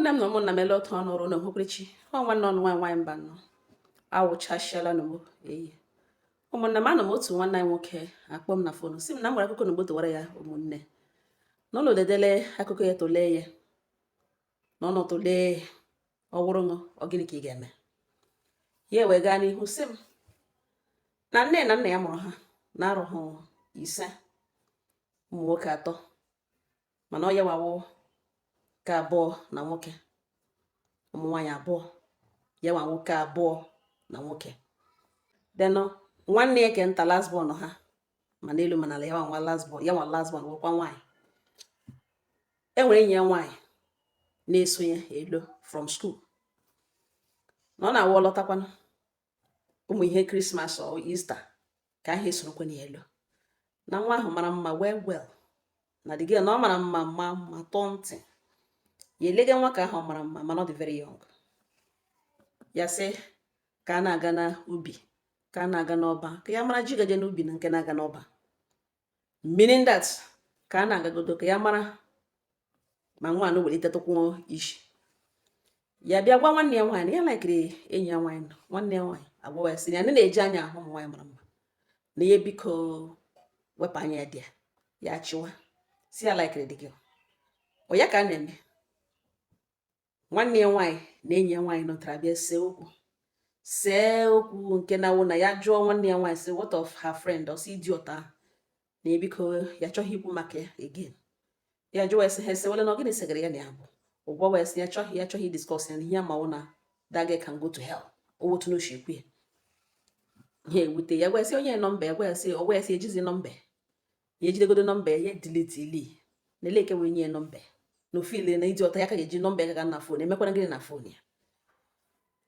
Ụmụnne m na ụmụnna m, ele otu ọnụ ọrụ na ohukwerechi ọ nwanne ọnụ nwaanyị nwaanyị mba nọ awụchasịala n'ugbo eyi. Ụmụnne m, anọ m otu nwanne anyị nwoke akpọ m na phone, si m na m nwere akụkọ n'ugbo tụwara ya. Ụmụnne n'ụlọ dedele akụkọ ya, tụlee ya na ọnụ, tụlee ọ wụrụ ṅụ, ọ gịnị ka ị ga-eme? Ya wee gaa n'ihu sị m na nne na nna ya mụrụ ha na arụghị 5, ụmụ nwoke 3, mana ọ ya wawo nke abụọ na nwoke, ụmụ nwaanyị 2, ya nwa nwoke abụọ na nwoke. Then nwanne ya ke nta, last born ha, ma n'elu ma n'ala, ya nwa last born, ya nwa last born nwekwa nwaanyị. E nwere enyi ya nwaanyị na-esonye elo from school na ọ na-awụ lọtakwanụ ụmụ ihe Christmas or Easter ka ahụ esorokwa ya elo. Na nwa ahụ mara mma well well, na the girl na ọ mara mma mma ma tọọ ntị. Ya elega nwa ka ahụ ọ mara mma, mana ọ dị very young. Ya sị ka a na-aga n'ubi, ka a na-aga n'ọba, ka ya mara ji gaje n'ubi na nke na-aga n'ọba, meaning that ka a na-agagodo ka ya mara ma nwa anụ welitetụkwụ isi. Ya bịa gwa nwanne ya nwaanyị na ya likeri enyi ya nwaanyị. Nwanne ya nwaanyị agwawa ya sị na ya na-eji anya ahụ ụmụ nwaanyị mara mma, na ya biko wepụ anya ya dị ya. Ya chịwa si ya likeri dị gị ọ ya ka a na-eme. Nwanne ya nwaanyị na enyi ya nwaanyị nọtara bịa see okwu, see okwu nke na-awụ na ya jụọ nwanne ya nwaanyị sị, "What of her friend?" Ọ sị idiot ahụ na ya biko ya chọghị ikwu maka ya again. Ya jụwa ya sị ha esewele na ọ gịnị segara ya na ya bụ ụgwọ wee sị ya chọghị discuss ya, na ihe amawo na that girl can go to hell. O wotu n'oshi ekwu ya ihe ewute ya. Gwa ya sị onye nọmba ya, gwa ya sị ọ gwa ya sị ejizi nọmba ya, ya ejidegodo nọmba ya, ya delete ili na ele eke wee nye ya nọmba ya na ofili na idiot ya ka ga-eji nọmba ya gaga na phone emekwana gịnị na phone ya.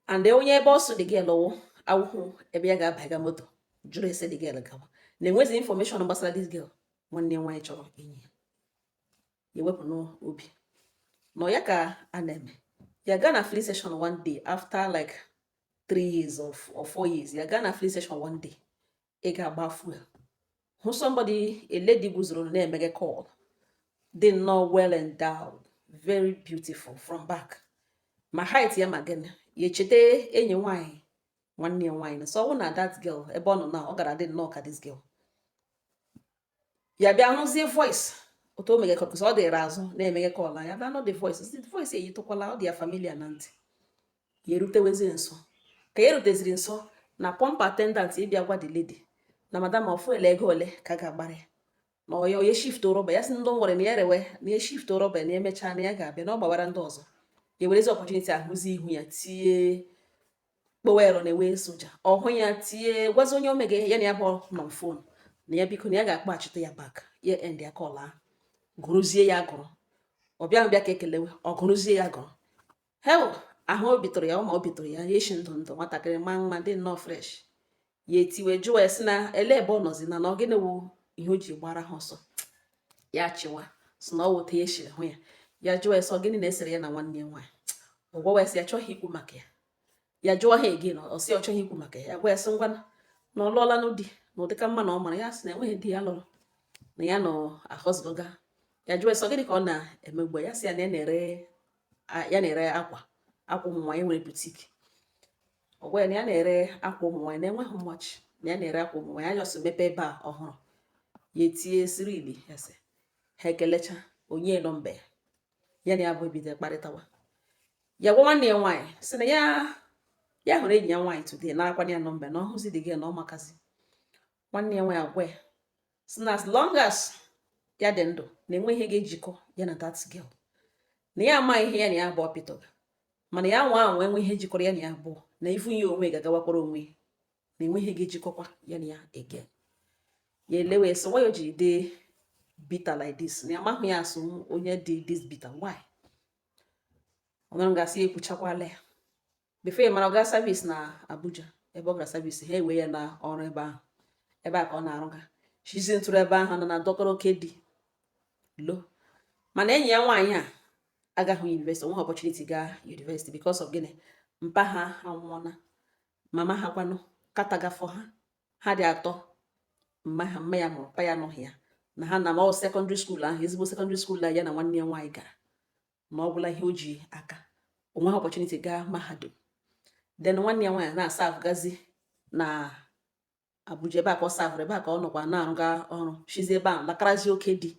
And onye ebe ọ sụ dị girl wụ awụhụ ebe ya ga-abaga moto jụrụ ese dị girl gawa na enwezi information gbasara this girl. Nwanne ya nwaanyị chọrọ enyi ya, ya ewepụ n'obi nọ ya ka a na-eme. Ya gaa na filling station one day after like 3 years of or 4 years. Ya gaa na filling station one day, ị ga-agba fuel, hụ somebody, a lady guzoro na-emeghe call, dị nnọọ well endowed, very beautiful from back, ma height ya ma gịnị. Ya echeta enyi nwaanyị nwanne ya nwaanyị na so ọ wụ na that girl ebe ọ nọ na ọ gara dị nnọọ ka this girl. Ya bịa hụzie voice otu o meghe call, ọ dịrị azụ na-emeghe call, ya bịa nụ the voice, the voice eyitụkwala, ọ dị ya familiar na ntị. Ya erutewezi nso, ka ya eruteziri nso na pump attendant ịbịa gwa the lady na madam ọ fuel ego ole ka a ga-agbara ya, na ọya onye shift rọba. Ya sị ndị nwere na ya rewe na ya shift rọba, na emechaa na ya ga-abịa na ọ gbawara ndị ọzọ. Ya werezi opportunity ahụzi ihu ya, tie kpowero na ewe soja ọhụ ya, tie gwazi onye omege ya na ya bụ nọ phone na ya biko na ya ga-akpọghachite ya back. Ya end ya call ahụ, gụrụzie ya gụrụ, ọ bịa bịa ka ekelewe, ọ gụrụzie ya gụrụ hel ahụ. Obi tụrụ ya ma obi tụrụ ya, ya eshi ndụ ndụ nwatakịrị ma mma, dị nnọọ fresh. Ya etiwe jụọ ya sị na ele ebe ọ nọzi na ọ gịnị wụ ihe o ji gbara ha ọsọ. Ya chịwa sị na ọ wụta ya eshiri hụ ya. Ya jụọ ya sị ọ gịnị na-esere ya na nwanne ya nwaanyị. Ọ gwawa ya sị ya chọghị ikwu maka ya. Ya jụọ ha again, ọ sị ọ chọghị ikwu maka ya. Ya gwa ya sị ngwa, na ọ lụọla n'ụdị na ụdịka mma na ọ mara. Ya sị na enweghị di ya lụrụ, na ya nọ ahọzụga. Ya jụọ ya sị ọ gịnị ka ọ na-eme ugbu a. Ya sị ya na ya na-ere akwa, akwa ụmụ nwaanyị, nwere boutique. Ọ gwa ya na ya na-ere akwa ụmụ nwaanyị, na-enweghị mmachi na ya na-ere akwa ụmụ nwaanyị, anya ọsọ mepe ebe a ọhụrụ. Ya etinye sirili, ya sị ha ekelecha, onye nọmba ya, ya na ya bụ ebido kparịtawa. Ya gwa nwanne ya nwaanyị sị na ya ya hụrụ enyi ya nwaanyị today, narakwana ya nọmba, na ọhụzi dị gị na ọ makazi. Nwanne ya nwaanyị agwa ya sị na as long as ya dị ndụ na enwe ihe ga-ejikọ ya na that girl, na ya amaghị ihe ya na ya abụọ pịtọga, mana ya nwa ahụ enwe ihe jikọrọ ya na ya abụọ, na ifu ya onwe ga-agawakwara onwe, na enwe ihe ga-ejikọkwa ya na ya again. Ya elewe sị why o ji dị bitter like this, na ya amaghị ya asụ onye dị this bitter, why ọ nọrọ gasị ekwuchakwala ya. Before ya mara, ọ gaa service na Abuja. Ebe ọ gara service, ha ewe ya na ọrụ ebe ahụ, ebe a ka ọ na-arụga shizi ntụrụ ebe ahụ nọ na dọkọrọ oke dị lo. Mana enyi ya nwaanyị a agaghị university, onweghị opportunity gaa university. Because of gịnị? Mpa ha anwụọna, mama ha kwanụ katagafọ ha. Ha dị 3, mma ha, mma ya mụrụ, pa ya anọghị ya na ha na ma ọ secondary school ahụ, ezigbo secondary school a ya na nwanne ya nwaanyị gara, ma ọ gwụla ihe o ji aka. Onwe ha opportunity gaa mahadum. Then nwanne ya nwaanyị na-aserve gazi na Abuja, ebe a ka ọ serverụ, ebe a ka ọ nọkwa na-arụga ọrụ. Shizi ebe a lakarazi oke di,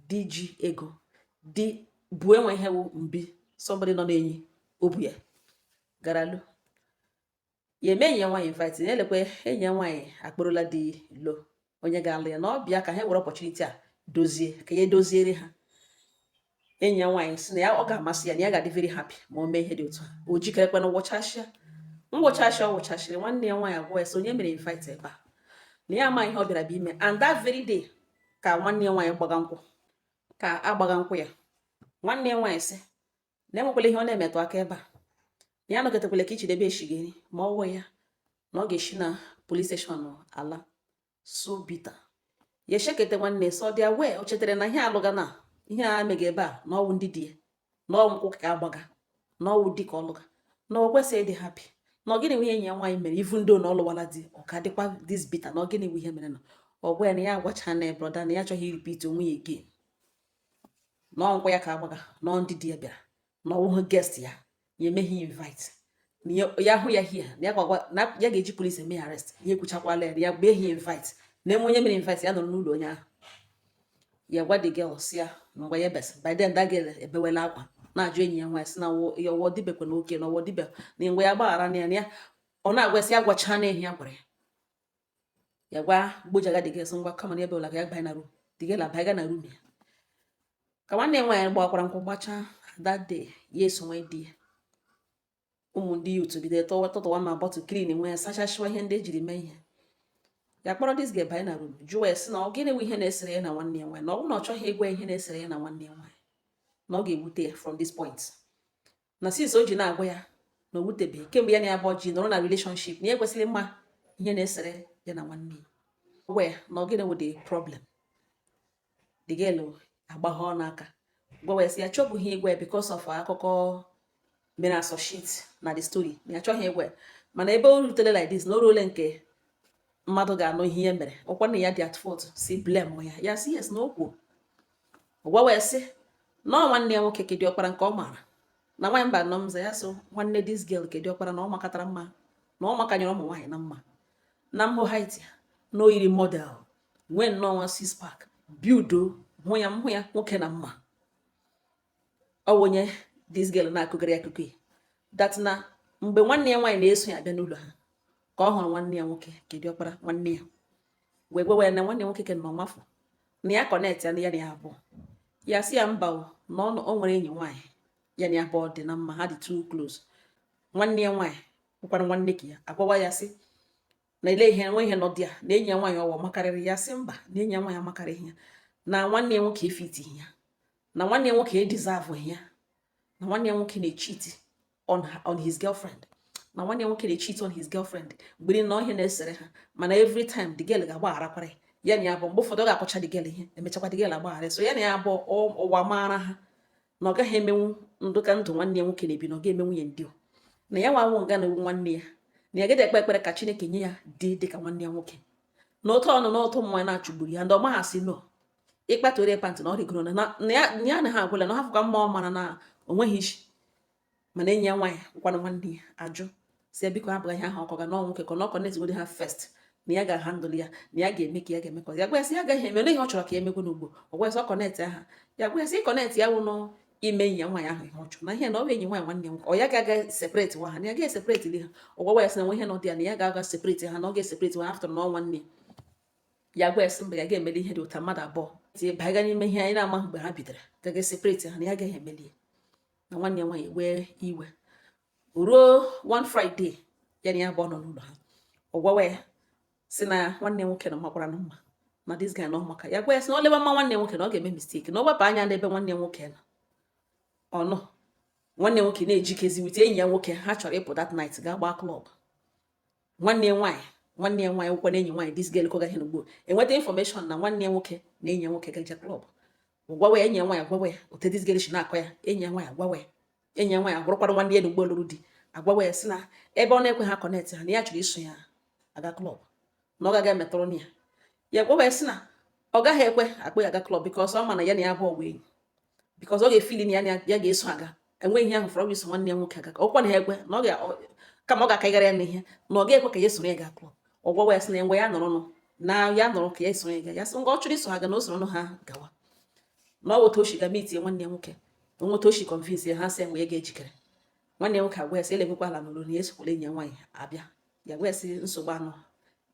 di ji ego, di bụ enwe ihe wụ mbi, somebody nọ na-enyi obu ya gara lu ya eme enyi ya nwaanyị invite. Ya elekwe enyi ya nwaanyị akpụrụla di lo onye ga-alụ ya na ọ bịa ka ha were opportunity a dozie, ka ya doziere ha. Enyi ya nwaanyị sị na ya ọ ga-amasị ya, na ya ga-adị very happy ma o mee ihe dị otu a. O jikerekwa na wụchashịa nwụchashịa. Ọ wụchashịrị, nwanne ya nwaanyị agwa ya sị onye mere invite ebe a na ya ama ihe ọ bịara bụ ime. And that very day ka nwanne ya nwaanyị gbaga nkwụ, ka agbaga nkwụ ya. Nwanne ya nwaanyị sị na enwekwala ihe ọ na-emetụ aka ebe a, na ya nọkọtakwala ka ichidebe eshigeri ma ọ wụ ya na ọ ga-esi na police station ala. So bitter ya eshekete nwanne so dị aware. O chetara na ihe alụga na ihe a emega ebe a, na ọwụ ndị di ya, na ọwụ nkwụ ka agbaga, na ọwụ di ka ọ lụga, na ọ kwesịghị ịdị happy, na ọ gịnị nwe ihe enyi ya nwaanyị mere, even though na ọ lụwala di, ọ ka dịkwa this bitter, na ọ gịnị nwe ihe mere na ọ gwa ya na ya agwacha na brother na ya achọghị repeat onwe ya again, na ọ nkwụ ya ka agbaga, na ọ ndị di ya bịara, na ọwụhụ guest ya, ya emeghị invite, na ya hụ ya hia na ya gwagwa na ya ga-eji police eme ya arrest. Ya ekwuchakwala ya na ya gbe invite, na enwe onye mere invite ya nọrọ n'ụlọ onye ahụ. Ya gwa the girl si ya ngwa ya bes. By then that girl ebewela akwa na-ajụ enyi ya nwaanyị sị na ya ọwọ dibekwa na oke na ọwọ dibe na ngwa ya gbaghara na ya, na ya ọ na-agwa sị ya gwacha na ehi ya gwara ya. Ya gwa gbojaga the girl sị ngwa kama na ebe ụlọ ka ya banye na room. The girl abanye na room ya ka nwanne ya nwaanyị gbakwara nkwụ gbachaa. That day ya eso nwee di ya, ụmụ ndị youth bido tọwa tụtụwa ma bottle clean nwe ya, sachasịwa ihe ndị ejiri mee ihe. Ya kpọrọ this girl banye na room, jụọ ya sị na ọ gịnị wụ ihe na-esere ya na nwanne ya nwaanyị, na ọ bụrụ na ọ chọghị ịgwa ya ihe na-esere ya na nwanne ya nwaanyị, na ọ ga-ewute ya from this point, na since o ji na-agwa ya na o wutebeghị kemgbe ya na ya abụọ ji nọrọ na relationship, na ya ekwesịrị ịma ihe na-esere ya na nwanne ya. Gwa ya na ọ gịnị wụ the problem. The girl agbagha ọnụ aka gwawa ya sị ya chọbụghị ịgwa ya because of akụkọ mere associate na the story, na ya achọghị ịgwa ya, mana ebe o rutere like this, na o ruole nke mmadụ ga-anụ ihe ya mere, ọkwa na ya dị at fault, si blame ya. Ya sị yes, na o kwuo. Ọ gwawa ya sị na ọ nwanne ya nwoke kedị ọkpara nke ọ maara na nwaanyị mba nọ mza ya so nwanne this girl kedị ọkpara, na ọ makatara mma, na ọ makanyere ụmụ nwaanyị na mma, na mbụ height ya na o yiri model, nwee nnọọ nwa six pack build. Hụ ya, hụ ya nwoke na mma. Ọ bụ onye this girl na-akụgara ya akụkọ ya that na mgbe nwanne ya nwaanyị na-eso ya abịa n'ụlọ ha, ka ọ hụrụ nwanne ya nwoke kedị ọkpara nwanne ya, wee gwawa ya na nwanne ya nwoke ke nọ nwafọ na ya connect ya na ya na ya abụọ. Ya sị ya mba o, na ọ o nwere enyi nwaanyị ya na ya abụọ dị na mma, ha dị too close. Nwanne ya nwaanyị bụkwara nwanne ka ya agwawa ya sị na ele ihe nwe ihe nọ dị ya na enyi ya nwaanyị ọwa makarịrị ya. Sị mba, na enyi ya nwaanyị amakarịghị ya, na nwanne ya nwoke efitighị ya, na nwanne ya nwoke edeserveghị ya, na nwanne ya nwoke na-echeat on his girlfriend, na nwanne ya nwoke na-echeat on his girlfriend mgbe na ihe na-esere ha. Mana every time the girl ga-agbagharakwara ya na ya bụ mgbe ụfọdụ ọ ga-akọcha the girl ihe, emechakwa the girl agbaghara. So ya na ya bụ ụwa maara ha na ọ gaghị emenwu ndụ ka ndụ nwanne ya nwoke na-ebi, na ọ ga-eme nwunye ndị o na ya nwanwụ nga na ewu nwanne ya, na ya gaghị ekpe ekpere ka Chineke nye ya di dịka nwanne ya nwoke, na otu ọnụ na otu mmanya na-achụgburu ya, ndị ọ maghị asị no ịkpata pantị na ọ rigoro na na ya na ya na ha agwụla, na ọ hafụkwa mma ọ mara na o nweghị isi. Mana enyi ya nwaanyị nkwanụ nwanne ya ajụ, si ya biko hapụga ihe ahụ ọkọ ga na ọ nwoke ka na ọ connect ha first, na ya ga-ahandle ya, na ya ga-eme ka ya ga-eme ka ya gwa ya sị ya agaghị eme. Olee ihe ọ chọrọ ka ya emekwe n'ugbo? Ọ gwa ya sị ọ connect aha. Ya gwa ya sị connect ya wụ nọ ime enyi ya nwaanyị ahụ ihe ọ chọrọ, na ihe na ọ bụ enyi nwaanyị nwanne ya nwoke, ọ ya ga-aga separate nwa ha, na ya ga separate li ha. Ọ gwawa ya sị na nwe ihe nọ dị ya, na ya ga-aga separate ha, na ọ ga-eseparate ha after na ọ nwanne ya. Gwa ya sị mba, ya ga-emeli ihe dị ụta mmadụ abụọ tie baga n'ime ihe anyị na-amaghị mgbe ha bidoro gaga separate ha, na ya agaghị emeli ya. Na nwanne ya nwaanyị wee iwe ruo one Friday, ya na ya abụọ nọ n'ụlọ ha, ọ gwawa ya sị na nwanne ya nwoke na makwara na mma na this guy na ọmaka. Ya gwa ya sị na ọ leba mma nwanne ya nwoke na ọ ga-eme mistake, na ọ wepụ anya n'ebe nwanne ya nwoke nọ. Ọ nọ nwanne ya nwoke na-ejikezi with enyi ya nwoke, ha chọrọ ịpụ that night gaa gbaa club. Nwanne ya nwaanyị nwekwana enyi nwaanyị this girl kọga ihe n'ugbo enweta information na nwanne ya nwoke na enyi ya nwoke gaje club. Gwawa ya enyi ya nwaanyị, agwawa ya otu this girl si na-akọ ya. Enyi ya nwaanyị agwawa ya, enyi ya nwaanyị agwụrụkwara nwanne ya n'ugbo lụrụ di, agwawa ya sị na ebe ọ na-ekwe ha connect ha, na ya chọrọ iso ya aga club, na ọ gaghị emetụrụ ya. Ya gwawa ya sị na ọ gaghị ekwe akpọ ya aga club because ọ ma na ya na ya abụọ wee enyi, because ọ ga-efeeli na ya na ya ga-eso aga. Enweghị ihe ahụ fọrọ iso nwanne ya nwoke aga. Ọkwa na ya ekwe na ọ ga kama ọ ga-akaghara ya n'ihe na ọ ga-ekwe ka ya soro ya gaa club. Ọ gwawa ya sị na ngwa, ya nọrọ nụ na ya nọrọ ka ya soro ya gaa. Ya sị ngwa, ọ chọrọ iso ha ga, na o soro ha gawa. Na ọ weta oshi ga meet nwanne ya nwoke, nweta oshi convince ya. Ha sị mgbe ya ga-ejikere, nwanne ya nwoke agwa ya sị elekwekwa ala n'ụlọ, na ya esokwala enyi ya nwaanyị abịa. Ya gwa ya sị nsogbu anụ.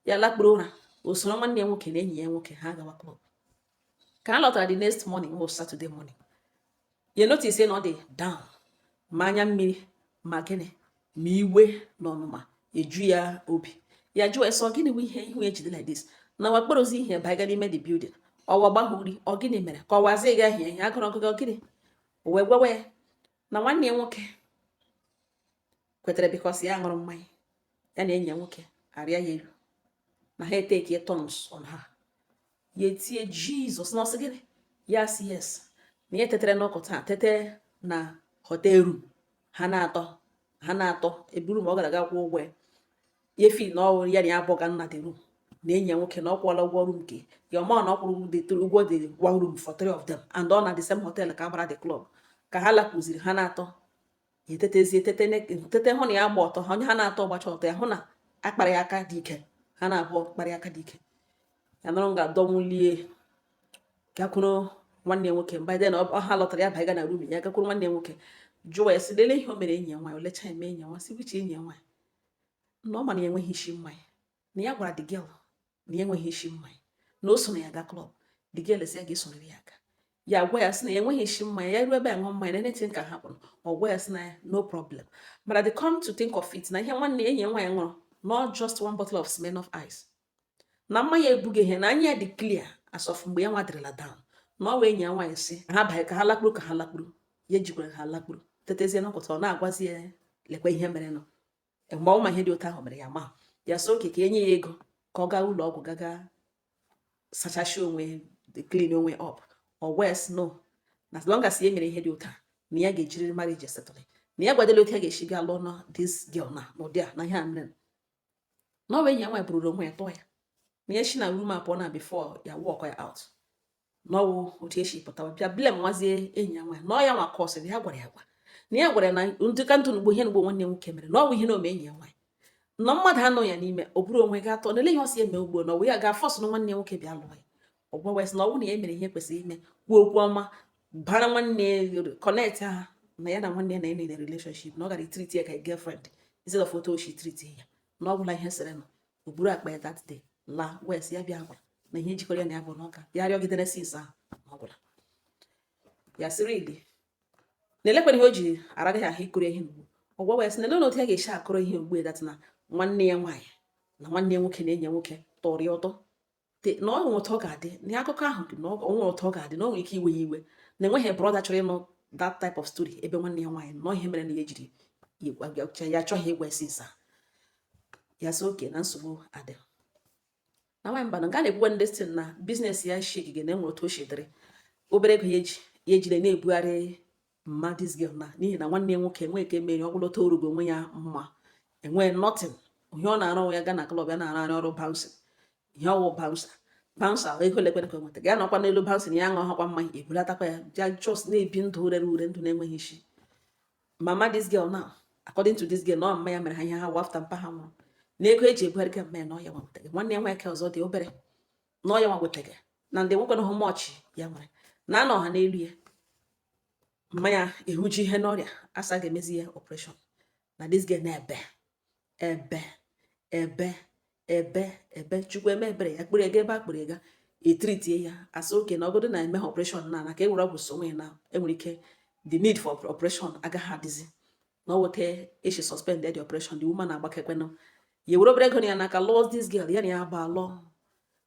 Ya lakpuru ụra, o soro nwanne ya nwoke na enyi ya nwoke ha gawa club. Ka ha lọtara the next morning, bụ Saturday morning, ya notice na ọ dị down, ma anya mmiri ma gịnị ma iwe na ọnụma eju ya obi. Ya jụọ ese, ọ gịnị bụ ihe ihu ejide like this, na wakporozi ihe baiga n'ime the building, ọwa gbaghuri, ọ gịnị mere ka ọwazi ga ahịa ihe agụrụ ọgụgụ gịnị? O wee gwawa ya na nwanne ya nwoke kwetere because ya ṅụrụ mmanya, ya na enyi ya nwoke arịa ya elu, na ha etake turns on her. Ya etie, "Jesus!" Na ọsị gịnị? Ya sị yes, na ya tetere n'ụkụ taa, tete na hotel room ha na-atọ, ha na-atọ eburu ma ọ gara aga kwụọ ụgwọ ya. Ya fi na ọwụ ya na ya abụọ ga nna the room, na enyi ya nwoke na ọ kwụọla ụgwọ room nke ya, ọma na ọ kwụrụ the ụgwọ the one room for three of them, and ọ na the same hotel ka agbara the club. Ka ha lapụziri ha na-atọ, ya etetezie, tete tete hụ na ya gba ọtọ ha, onye ha na-atọ gbacha ọtọ. Ya hụ na akpara ya aka dị ike, ha na-abụọ kpara ya aka dị ike. Ya nọrọ nga dọnwulie, gakwuru nwanne ya nwoke. Mgbe na ọ ha lọtara, ya baiga na room ya, gakwuru nwanne ya nwoke, jụọ ya sị, lelee ihe o mere enyi ya nwaanyị. Olecha eme enyi ya nwa, sị wiche enyi ya nwaanyị na ọ ma na ya enweghị isi mmanya, na ya gwara the girl na ya enweghị isi mmanya, na o so na ya ga club. The girl sị ya ga-esonyere ya aga. Ya gwa ya sị na ya enweghị isi mmanya, ya ruo ebe a ṅụọ mmanya na anything ka hapụrụ. Ọ gwa ya sị na ya no problem, but at the come to think of it, na ihe nwanne enyi ya nwaanyị ṅụrụ, not just one bottle of Smirnoff Ice, na mmanya ebughị ihe, na anya ya dị clear as of mgbe ya nwa dịrịla down, na ọ wee enyi ya nwaanyị sị ha banye ka ha lakpuru, ka ha lakpuru. Ya ejikwara ha lakpuru, tetezie n'ụkụtụ, ọ na-agwazi ya lekwa ihe mere nọ mgbe ọ ma ihe dị otu ahụ mere ya. Ma ya so oke ka enye ya ego ka ọ gaa ụlọ ọgwụ gaga sachasị onwe, clean onwe up. Ọ gwa ya sị no, na as long as ya mere ihe dị otu a, na ya ga-ejiriri marriage settle, na ya gwadela otu ya ga-esi gaa lụọ na this girl na n'ụdị a na ihe a mere, na ọ bụ enyi ya nwaanyị bụrụrụ onwe ya tụọ ya, na ya si na room a pụọ na before ya walk ya out, na ọwụ otu esi pụtawa bịa blame nwazie enyi ya nwaanyị, na ọ ya nwa kọsịrị ya. Gwara ya gwa na ya gwara ya na ndị ka ndụ n'ugbo ihe n'ugbo nwanne nwoke mere, na ọ bụ ihe na ome enyi ya nwaanyị, na mmadụ anọ ya n'ime o buru onwe ga atọ nele ihe ọ si eme ugbo, na ọ bụ ya ga-afọsụ na nwanne ya nwoke bịa lụọ ya. Ọ gwawa ya sị na ọ bụrụ na ya mere ihe kwesịrị ime, kwuo okwu ọma bara nwanne ya, connect ha na ya na nwanne ya na ya na relationship, na ọ gara treat ya ka girlfriend instead of otu o si treat ya, na ọ bụla ihe sịrị nọ. O buru akpa ya that day laa wes. Ya bịa gwara na ihe jikọrọ ya na ya bụ na ọka ya rịọgidere since ahụ na ọ gwụla. Ya sịrị ili na elekwere ihe o ji aragaghị ahụ ịkụrụ ihe n'ugbo. Ọ gwawa ya sị na ele na otu ya ga-esi akụrụ ihe ugbu that na nwanne ya nwaanyị na nwanne ya nwoke na enyi ya nwoke tọrọ ya ụtọ na ọ nwere otu ọ ga-adị na akụkọ ahụ dị, na ọ nwere otu ọ ga-adị, na o nwere ike iwe ya iwe, na enweghị brother chọrọ ịnụ that type of story ebe nwanne ya nwaanyị nọ. Ihe mere na ya ejiri ya achọghị ịgwa since ya sị oke na nsogbu adị na nwaanyị mba na nga na-ekwukwe ndị sị na business ya shake na enwere otu o si dịrị obere ego ya eji ya ejire na-ebugharị mma this girl, na n'ihi na nwanne ya nwoke enweghị ka emeri ọgwụlọta orugo onwe ya mma, enwee nothing. Ihe ọ na-arụ, ya gaa na club, ya na-arụ ọrụ bouncing, ihe ọwụ bouncer, bouncer ego lekwere ka o nweta, ya nọkwa n'elu bouncing, ya ṅụọ hakwa mmanya, ebulatakwa ya bịa, just na-ebi ndụ rere ure, ndụ na-enweghị isi. Mama this girl now, according to this girl, na ọ mma ya mere ha ihe ha wụ after mpa ha nwụrụ, na ego eji ebugharị ga mma ya, na ọ ya nwa wetaghị. Nwanne ya nwoke ọzọ dị obere, na ọ ya nwa wetaghị, na ndị nwoke na hụ mọchị ya nwere na anọ ha n'elu ya. Mmanya ehuji ihe n'ọrịa asa ga-emezi ya operation, na this girl na-ebe ebe ebe ebe ebe. Chukwu eme ebere, ya kpere ego ebe a kpere ga etreatie ya, asị oke na ọgọdụ na-eme ha operation na ka e were ọgwụ so onwe ya, na enwere ike the need for operation agaghị adịzi, na ọ weta eshi suspend the operation. The woman agbakekwenụ, ya were obere ego na ya n'aka lụọ this girl, ya na ya gba lụọ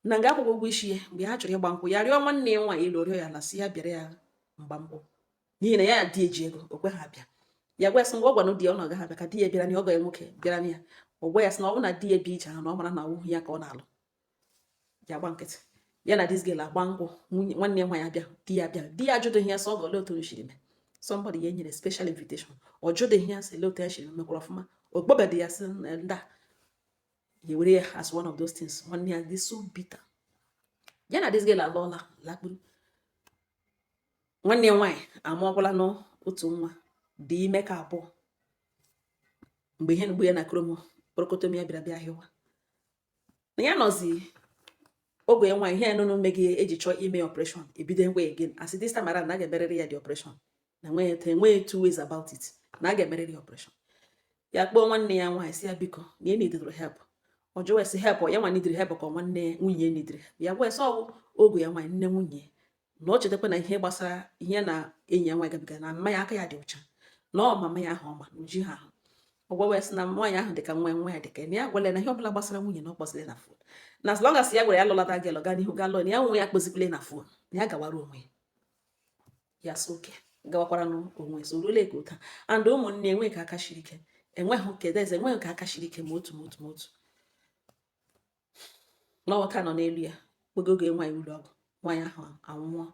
na nga akwụkwọ ụgwọ isi ya. Mgbe ha chọrọ ịgba nkwụ, ya rịọ nwanne ya nwaanyị elu, rịọ ya ala, si ya bịara ya mgba nkwụ, n'ihi na ya di eji ego o kwe ha abịa. Ya gwa ya sị ngwa, ọ gwanụ di ya ọ na ọ gaghị abịa, ka di ya bịara na ọgọ ya nwoke bịara na ya. Ọ gwa ya sị na ọ bụrụ na di ya bịa ije ahụ, na ọ mara na ọwụhụ ya ka ọ na-alụ. Ya gba nkịtị, ya na this girl agba nkwụ. Nwunye nwanne ya nwaanyị abịa, di ya bịa. Di ya ajụdịghị ya sị ọ ga olee otu o siri mee. Somebody ya nyere special invitation, ọ jụdịghị ya sị lee otu ya siri mekwara ọfụma. O kpọbedị ya sị na ndị a ya were ya as one of those things. Nwanne ya dị so bitter. Ya na this girl alụọla, lakpuru. Nwanne ya nwaanyị amụọkwala n'otu nwa. Dị ime ka abụọ mgbe ihe mgbu ya na kromo kpọrọkọtom ya bịara bịa hịwa na ya nọzi oge ya nwaanyị. Ihe nụnụ meghị eji chọọ ime operation ebido ngwa again. Asị this time around na a ga-emerịrị ya the operation, na enweghị two ways about it, na a ga-emerịrị ya operation. Ya kpọọ nwanne ya nwaanyị, sị ya biko, na ya needed help. Ọ jụwa sị help ya nwa needed help ka nwanne nwunye needed help. Ya gwa sị ọwụ oge ya nwaanyị, nne nwunye, na ọ chetakwa na ihe gbasara ihe na enyi ya nwaanyị gabiga na mma ya aka ya dị ọcha, na ọ mama ya ahụ ọma na oji ha ahụ. Ọ gwawa sị na nwaanyị ahụ dịka nwa nwa ya, dịka na ya gwala na ihe ọbụla gbasara nwunye na ọ kpọziri na phone, na as long as ya gwara ya lọlata gị gaa n'ihu gaa lụọ, na ya nwe ya kpozikwule na phone, na ya gawara onwe ya. Sị oke gawakwara n'onwe so ruole ka ụta and ụmụnne enweghị ka aka shiri ike, enweghị kedeze, enweghị ka aka shiri ike ma otu ma otu ma otu n'ọka nọ n'elu ya kpogo oge nwaanyị ụlọ ọgwụ. Nwaanyị ahụ anwụọ.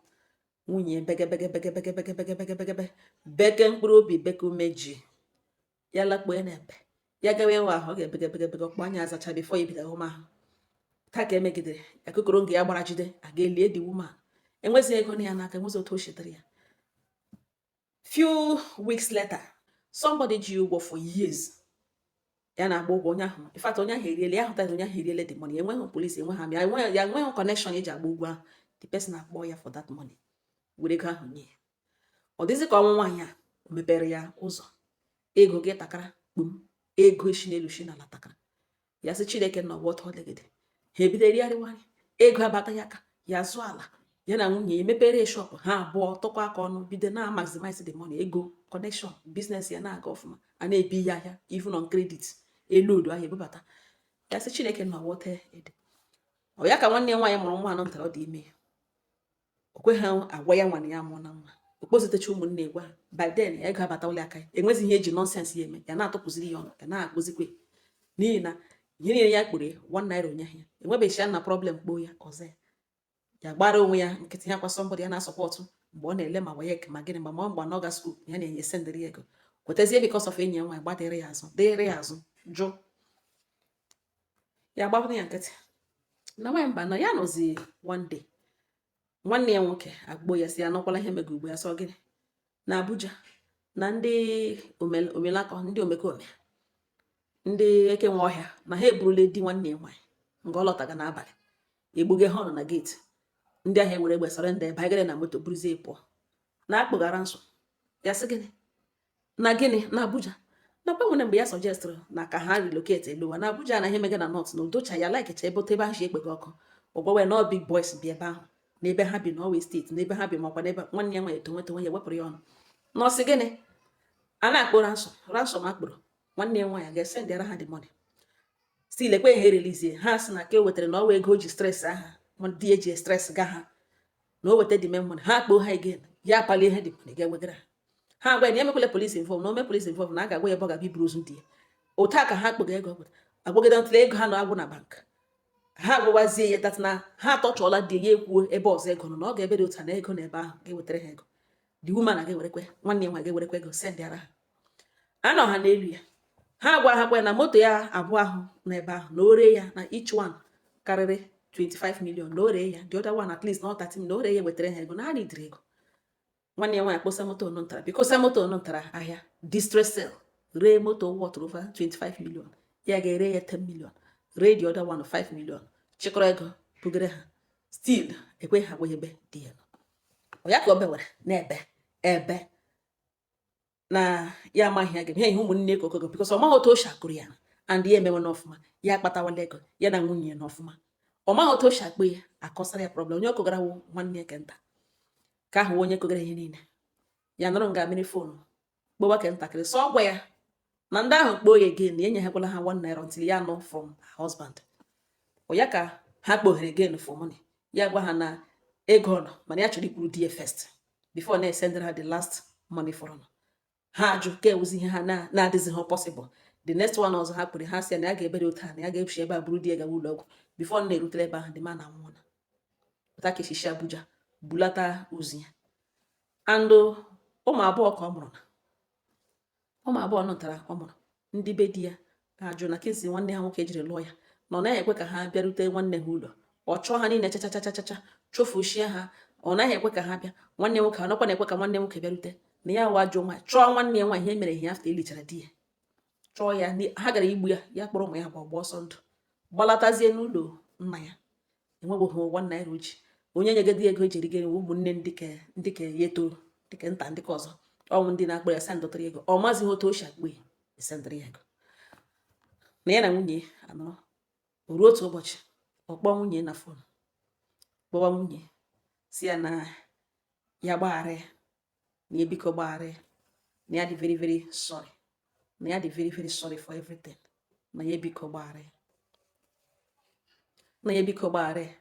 Nwunye bege bege bege bege bege bege bege bege bege bege mkpụrụ obi, beke umeji ya lakpuo ya na-ebe ya gawa ịwa ahụ. Ọ ga-ebege bege bege ọkpọ anya azacha before ya ebido ahụmahụ taa ka emegidere ya kokoro nga ya gbara jide a ga-elie the woman. Enwezighị ego na ya n'aka, enwezi otu o shetere ya. Few weeks later, somebody ji ụgwọ for years ya na-agba ụgwọ onye ahụ. In fact, onye ahụ eriele ya, hụtara onye ahụ eriele the money. Enweghị police, enweghị amị, ya enweghị connection eji agba ụgwọ ahụ. The person akpọ ya for that money, were ego ahụ nye ya. Ọ dịzị ka ọnwụ nwaanyị a o mepere ya ụzọ ego gị takara kpum, ego esi n'elu shi n'ala takara. Ya sị Chineke nọ wọta ọlegede. Ha ebido righarịwarị, ego abata ya aka, ya zụọ ala, ya na nwunye ya emepere ya shop. Ha abụọ tụkọ aka ọnụ, bido na maximize the money, ego connection, business ya na-aga ọfụma. A na-ebi ya ahịa even on credit, elu odo ahịa ebubata. Ya sị Chineke nọ wọta ede. Ọ ya ka nwanne ya nwaanyị mụrụ nwa anọ ntara, ọ dị ime ya. O kweghị agwa ya nwa na ya mụọ na nwa. O kpozitecha ụmụnne gwa. By then ego abatawala aka ya, enwezi ihe eji nonsense ya eme. Ya na-atụpụziri ya ọnụ, ya na-akpụzikwe, n'ihi na ihe niile ya kpụrụ ya 1 naira onye ya enwebeghị ya na problem kpoo ya ọzọ. Ya ya gbara onwe ya nkịtị. Ya kwa somebody ya na-asupport mgbe ọ na-ele ma WAEC ma gịnị, ma ma mgbe na ọ ga school, ya na-enye sendịrị ya ego. Kwetazie because of enyi ya nwaanyị gbadịrị ya azụ, dịrị ya azụ, jụ ya, gbapụrụ ya nkịtị. Na nwaanyị mba na ya nọzi, one day nwanne ya nwoke agboo ya, si ya nọkwala ihe mega ugbo ya. Sọ gịnị na Abuja na ndị omelakọ, ndị omekome, ndị eke nwe ọhịa, na ha eburula di nwanne ya nwaanyị nga ọ lọtaga n'abalị, egbuge ha ọnụ na gate. Ndị ahụ ewere egbe surrender, bagere na moto buruzie pụọ na akpụghara nsọ. Ya sị gịnị na gịnị na Abuja? Nakwa nwere mgbe ya suggestụrụ na ka ha relocate eluwa na Abuja, na ihe mega na north na udocha ya likecha ebe otu ebe ahụ si ekpega ọkụ. Ọgwawe na ọ big boys bi ebe ahụ, n'ebe ha bi na ọwa steeti, n'ebe ha bi, makwa n'ebe nwanne ya nwaanyị eto nweta onwe ya wepụrụ ya ọnụ. Na ọsị gịnị a na-akpọ ransom, ransom akpụrụ nwanne ya nwaanyị ga-esendịara ha the money. Still ekweghị ha erelease. Ha sị na ka e wetara na ọwa ego o ji stress aha di eji stress ga ha na o weta the main money. Ha kpoo ha again, ya akpalie ha the money ga-ewegara ha. Ha gwa ya na emekwala police involve, na ome police involve na a ga-agwa ya ebe ọ ga-abịa iburu ozu di ya. Otu a ka ha kpọga ego agwagide ntụle ego ha na agwụ na bank. Ha agwawazie ya that na ha atọchọọla di ya, ekwuo ebe ọzọ ego nọ, na ọ ga-ebe dị otu a na ego na ebe ahụ ga-ewetara ha ego. The woman ga-ewerekwe, nwanne ya nwa ga-ewerekwa ego sendịara ha. Anọ ha n'elu ya, ha gwara ha kwa na moto ya abụọ ahụ n'ebe ahụ, na o ree ya, na each one karịrị 25 million, na o ree ya, the other one at least na ọ 30, na o ree ya wetara ha ego, na ha nidiri ego. Nwanne ya nwaanyị kposa moto nọ ntara, bikosa moto nọ ntara ahịa distress sale, ree moto worth over 25 million, ya ga-ere ya 10 million, ree the other one 5 million, chịkọrọ ego bugere ha. Still ekweghị ha gwa ebe di ya nọ. Ọ ya ka o bewere na-ebe ebe na ya amaghị ya ga-eme ihe ụmụnne ka okogo, because ọ maghị otu o si akụrụ ya and ya emewe n'ọfụma, ya akpatawala ego, ya na nwunye ya n'ọfụma. Ọ maghị otu o si akpụ ya akọsara ya problem. Onye ọ kọgara wụ nwanne ya kenta ka ahụ, onye kọgara ihe niile. Ya nọrọ nga mmiri phone kpọwa ke ntakịrị, sọ gwa ya na ndị ahụ kpoo ya again, na enyeghịkwala ha 1 naira until ya nọ from her husband. Ọ ya ka ha kpoghere again for money. Ya gwa ha na ego nọ, mana ya chọrọ ikwuru di ya first before na-esendịrị ha the last money for nọ. Ha ajụ ka ewuzi ihe ha na-adịghị ha possible. The next one ọzọ ha kpere ha, sị ya na ya ga-ebere otu a, na ya ga-ebuchi ebe a buru di ya gawa ụlọ ọgwụ. Before na-erutere ebe ahụ, the man anwụọla. Pụta ka eshishi Abuja bulata ozu ya and ụmụ abụọ ka ọ mụrụ, na ụmụ abụọ nụtara ọ mụrụ. Ndị be di ya ajụ na kesi nwanne ha nwoke jiri lụọ ya, na ọ naghị ekwe ka ha bịarute nwanne ha ụlọ. Ọ chọọ ha niile chachachachacha, chụfuchie ha. Ọ naghị ekwe ka ha bịa. Nwanne nwoke ọ nọkwa na-ekwe ka nwanne nwoke bịarute. Na ya wa ajọ nwaanyị, chọọ nwanne ya nwaanyị ihe mere ihe after elichara di ya, chọọ ya. Ha gara igbu ya, ya kpọrọ ụmụ ya gba ọgba ọsọ ndụ, gbalatazie n'ụlọ nna ya. Enweghị ₦1 uji onye nyegedi ego eji erigo ụmụnne ndị ka ya eto, dịka nta, ndị ka ọzọ ọnwụ, ndị na-akpọ ya sendụtara ego. Ọ mazighị otu o si akpọ ya esendịrị ya ego. Na ya na nwunye anọrọ, o ruo otu ụbọchị, ọ kpọọ nwunye na phone, kpọwa nwunye, si ya na ya gbaghara ya, na ya biko gbaghara ya, na ya dị very very sorry, na ya dị very very sorry for everything, na ya biko gbaghara ya, na ya biko gbaghara ya,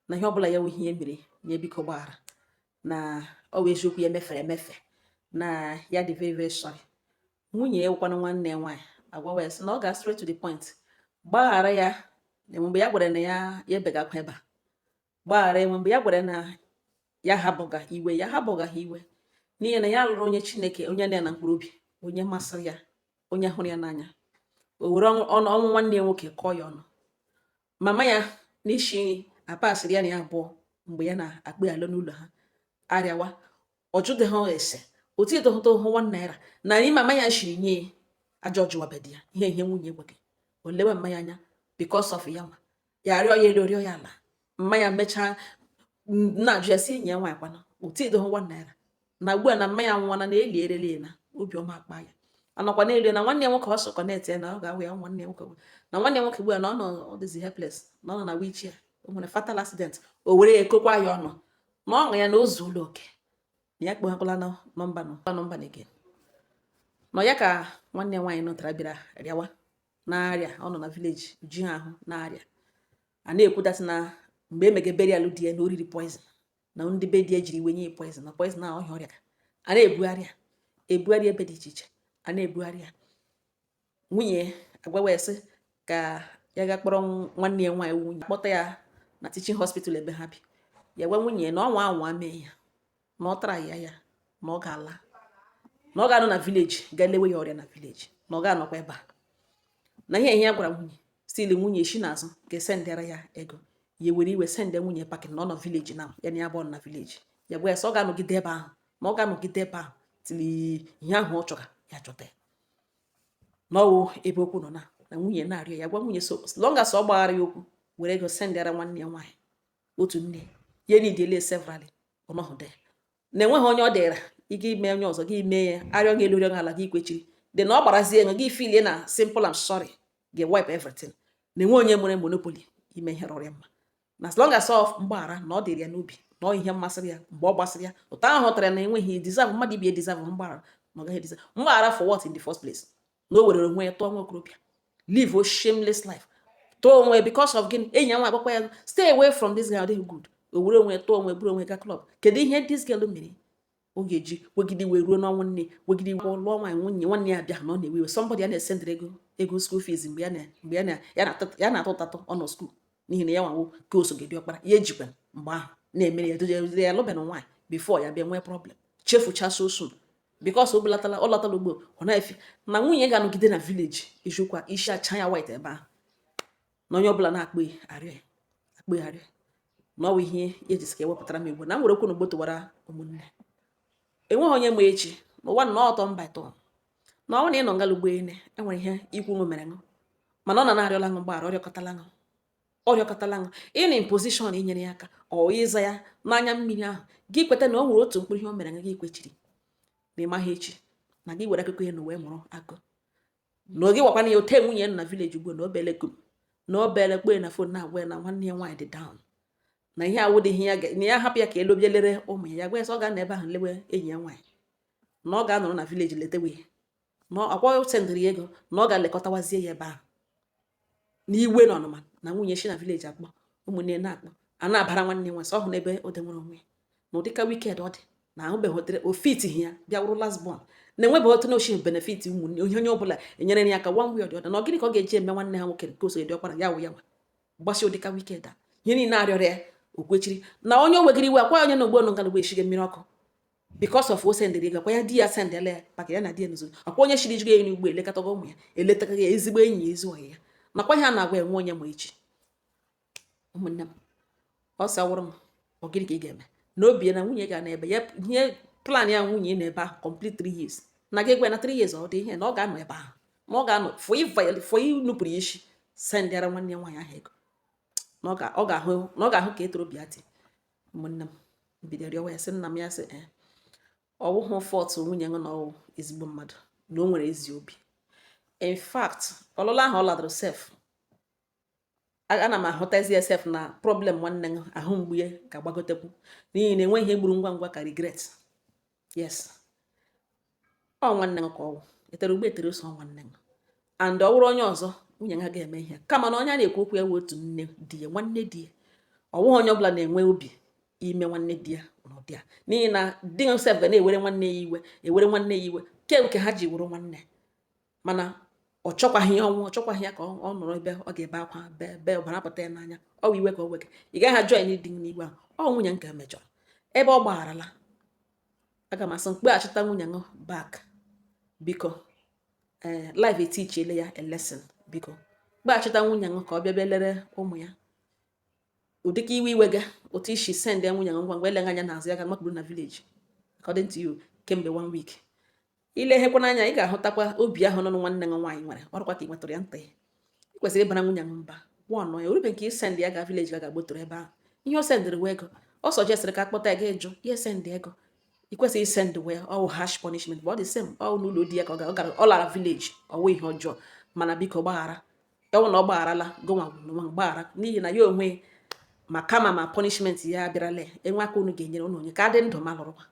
na ihe ọbụla ya wụ ihe mere, na ya biko gbaghara, na ọ bụ eziokwu ya mefere emefe, na ya dị very very sorry. Nwunye ya wụkwanụ nwanne ya nwaanyị agwawa ya sị na ọ ga straight to the point, gbaghara ya na mgbe ya gwara na ya ya ebegakwa ebe a, gbaghara ya mgbe ya gwara na ya hapụga iwe, ya hapụga ha iwe, n'ihi na ya lụrụ onye Chineke, onye na ya na mkpụrụ obi, onye masịrị ya, onye hụrụ ya n'anya. O were ọnụ ọnwụ nwanne ya nwoke kọọ ya ọnụ. Mama ya n'isi nri apasịrị ya na ya abụọ mgbe ya na-akpụ ya alụ n'ụlọ ha arịawa, ọ jụdịghị ese otu ịdọhụta hụ ₦1 na anyị mama ya shiri nye ya ajọ ọjụwabedi ya ihe nwunye gwe o lewe mmanya anya because of ya nwa ya arịọ ya elu, rịọ ya ala. Mmanya mechaa na-ajụ ya si enyi ya nwaanyị kwana otu ịdọhụ ₦1 na ugbu a na mmanya nwụọna na eli erele na obiọma akpa ya anọkwa n'elu na nwanne ya nwoke ọ sọ connect ya na ọ ga-awụ ya nwanne ya nwoke, na nwanne ya nwoke ugbu a na ọ nọ, ọ dịzi helpless, na ọ nọ na wheelchair, o nwere fatal accident, o were ya ekokwa ya ọnụ na ọṅụ ya na o zuola oke, na ya kpọghakwala na nọmba na again. Nọ ya ka nwanne ya nwaanyị nụtara bịara rịawa na-arịa, ọ nọ na village ji ha ahụ na-arịa. A na-ekwutasị na mgbe emege burial di ya, na oriri poison, na ndị be di ya jiri iwe nye ya poison, na poison ahụ ọhịa ọrịa ka a na-ebugharị ya ebugharị ebe dị iche iche, a na-ebugharị ya. Nwunye agwawa ya sị ka ya ga kpọrọ nwanne ya nwaanyị, nwunye kpọta ya na teaching hospital ebe ha bi. Ya gwa nwunye na ọnwa anwa mee ya, na ọ tara ya, ya na ọ ga-ala, na ọ ga-anọ na village ga lewe ya ọrịa na village, na ọ ga-anọkwa ebe a. Na ihe ihe ya gwara nwunye still, nwunye shi n'azụ ga-esendịara ya ego. Ya were iwe send nwunye packing, na ọ nọ village na ya na ya bụ na village. Ya gwa ya sị ọ ga-anọgide ebe ahụ, na ọ ga-anọgide ebe ahụ till ihe ahụ ọ chọga ya chọta ya. N'ọwụ ebe okwu nọ na nwunye na-arịọ ya, gwa nwunye so as long as ọ gbaghara ya okwu, were ego sendịara nwanne ya nwaanyị otu nne ya nidiele severally, ọ nọhụde na enweghị onye ọ dịra ịga ime onye ọzọ gị mee ya arịọ gị elu, rịọ gị ala, gị kwechiri dị na ọ gbarazie ego gị filie na simple I'm sorry gị wipe everything, na enwe onye nwere monopoly ime ihe rọrọ ya mma, na as long as ọ mgbaghara na ọ dịrị ya n'obi, na ọ ihe mmasịrị ya mgbe ọ gbasịrị ya ụtọ ahụ hụtara na enweghị deserve mmadụ ibi deserve mgbaghara, na ọ gaghị deserve mgbaghara for what in the first place, na o were onwe ya tụọ nwa okorobịa, live a shameless life, tụọ onwe because of gịnị? Enyi ya nwa agbakwa ya, "Stay away from this guy, ọ dịghị good." O were onwe ya tụọ onwe, buru onwe ga club. Kedu ihe this girl mere ọ ga-eji wegide iwe ruo n'ọnwụ nne, wegide iwe lụọ nwaanyị, nwunye nwanne ya bịa na ọ na-ewe iwe somebody ya na-esendịrị ego school fees mgbe ya na mgbe ya na-atụ ụtatụ ọ nọ school, n'ihi na ya nwawo ka o sogedi ọkpara ya ejikwa mgbe ahụ na-emere ya dozie ya lụbeghị nwaanyị before ya bịa nwee problem, chefucha so soon because o belatala, ọ lọtala ugbo, ọ na-efe na nwunye ga-anọgide na village. Eziokwu a, isi acha ya white ebe ahụ na onye ọbụla na-akpọ ya arịọ ya, akpọ ya arịọ ya, na ọ bụ ihe ejisi ka ewepụtara m igbo na m were okwu na ugbo tụwara ụmụnne. Enweghị onye ma echi n'ụwa, na ọtọ mba ịtọ na ọ na ịnọ ngala ugbo ene enwere ihe ikwu ṅụ mere ṅụ, mana ọ na na-arịọla ṅụ mgbaghara, ọrịọkọtala ṅụ, ọrịọkọtala ṅụ, ị na in position inyere ya aka, ọ ịza ya n'anya mmiri ahụ, gị kweta na o nwere otu mkpụrụ ihe o mere ṅụ, gị kwechiri na ịmaghị echi na gị were akụkọ ya na wee mụrụ akụ na oge gwakwana ya ote nwunye nọ na village ugbu a, na obele kum na obele kpee na phone na-agwa ya na nwanne ya nwaanyị dị down, na ihe awụdịghị ya na ya hapụ ya ka elu bịa lere ụmụ ya. Ya gwa ya sị ọ ga-anọ ebe ahụ lewe enyi ya nwaanyị, na ọ ga-anọrọ na village letewe ya, na akwa sendịrị ya ego, na ọ ga-elekọtawazie ya ebe ahụ. N'iwe na ọnụma na nwunye si na village akpọ ụmụnne na-akpọ a na-abara nwanne nwa sọ ọhụ n'ebe o denwere onwe ya na ụdịka wicked ọ dị na ahụbeghị otere o fitighị ya bịa wụrụ last born, na enwebeghị otu na oshi benefit ụmụnne onye onye ọbụla enyere ya aka one way or the other, na ọ gịnị ka ọ ga-eji eme nwanne ha nwoke nke osoghị dị ọkpara ya wụ ya nwa gbasi ụdịka wicked a ihe niile arịọrọ ya okwechiri na onye o wegiri iwe akwa onye na ugbo nọ ngalugbo eshighị mmiri ọkụ because of o sendịrị ego akwa ya di ya sendịla ya maka ya na di ya nụzoro akwa onye shiri jigo ya n'ugbo elekọtago ụmụ ya, eletaghị ya ezigbo enyi ya, ezi ọyị ya, nakwa ihe a na-agwa enwe onye ma echi. Ụmụnne m, ọ sị awụrụ m, ọ gịnị ka ị ga-eme na obi ya na nwunye ga n'ebe ya ihe Plan ya, nwunye na ebe ahụ complete 3 years, na gị gwa na 3 years ọ dị ihe na ọ ga-anọ ebe ahụ, na ọ ga-anọ for inupụrụ ya isi, sendịara nwanne ya nwaanyị ahụ ego, na ọ ga-ahụ, na ọ ga-ahụ ka etoro bịa dị. Ụmụnne m, bido rịọwa ya, sị nna m, ya sị ee, ọ wụghụ fault nwunye m, na ọwụ ezigbo mmadụ, na o nwere ezi obi. In fact, ọlụlụ ahụ ọ ladoro sef, ana m ahụtazi ya sef na problem nwanne m ahụ mgbu ya ga-agbagotekwu, n'ihi na enweghị ihe gburu ngwa ngwa ka regret. Yes, ọ nwanne m ka ọwụ etere ugbo etere ose, ọ nwanne m. And ọ bụrụ onye ọzọ, nwunye ha ga-eme ihe, kama na onye a na-ekwu okwu ya wụ otu nne di ya, nwanne di ya. Ọ bụghị onye ọbụla na-enwe obi ime nwanne di ya n'ụdị a, n'ihi na di ya sef ga na-ewere nwanne ya iwe, ewere nwanne ya iwe ke nke ha ji wụrụ nwanne. Mana ọ chọkwaghị ya ọnwụ, ọ chọkwaghị ya ka ọ nọrọ ebe ọ ga-ebe akwa bee bee ọbara pụta ya n'anya. Ọ bụ iwe ka o wege. Ị gaghị join di n'iwe ahụ. Ọ nwunye nke mejọrọ, ebe ọ gbagharala, aga m asị mkpeghachita nwunye ṅụ back, biko. Ee, life etichiele ya a lesson. Biko kpeghachita nwunye ṅụ ka ọ bịa bịa lere ụmụ ya. Ụdịka iwe iwe ga otu isi send ya nwunye ṅụ ngwa ngwa, eleghị anya n'azụ ya ga makpuru na village. According to you, kemgbe one week, ileghekwana anya, ị ga-ahụtakwa obi ahụ nọ nwanne gị nwaanyị nwere. Ọrụkwa ka ị nwetara ya ntị, ị kwesịrị ịbara nwunye gị mba gwọ ya orube nke isend ya ga village ga ga-agbotoro ebe ahụ. Ihe o sendịrị wee ego, ọ sọjesịrị ka akpọta ya, ga ịjụ ya send ego. Ị kwesịrị isend wee ọ harsh punishment, but ọ dị same, ọ n'ụlọ di ya ka ọ gara, ọ lara village. Ọ wụ ihe ọjọọ, mana biko gbaghara. Ọ bụ na ọ gbagharala, gụnwa onwe gbaghara, n'ihi na ya onwe ma kama ma punishment ya abịarala. Enwe aka unu ga-enyere unu onye ka adị ndụ ma lụrụkwa.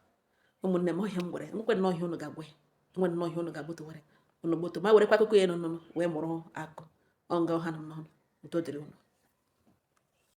Ụmụnne m, ọhịa m gwere nwekwe nnọọ ihe unu ga-agwa ya, nwe nnọọ ihe unu ga-agbotowere unu gboto ma werekwa akụkọ ya nụnụ wee mụrụ akụ ọ nga ọha nọ n'ọnụ. Udo dịrị unu.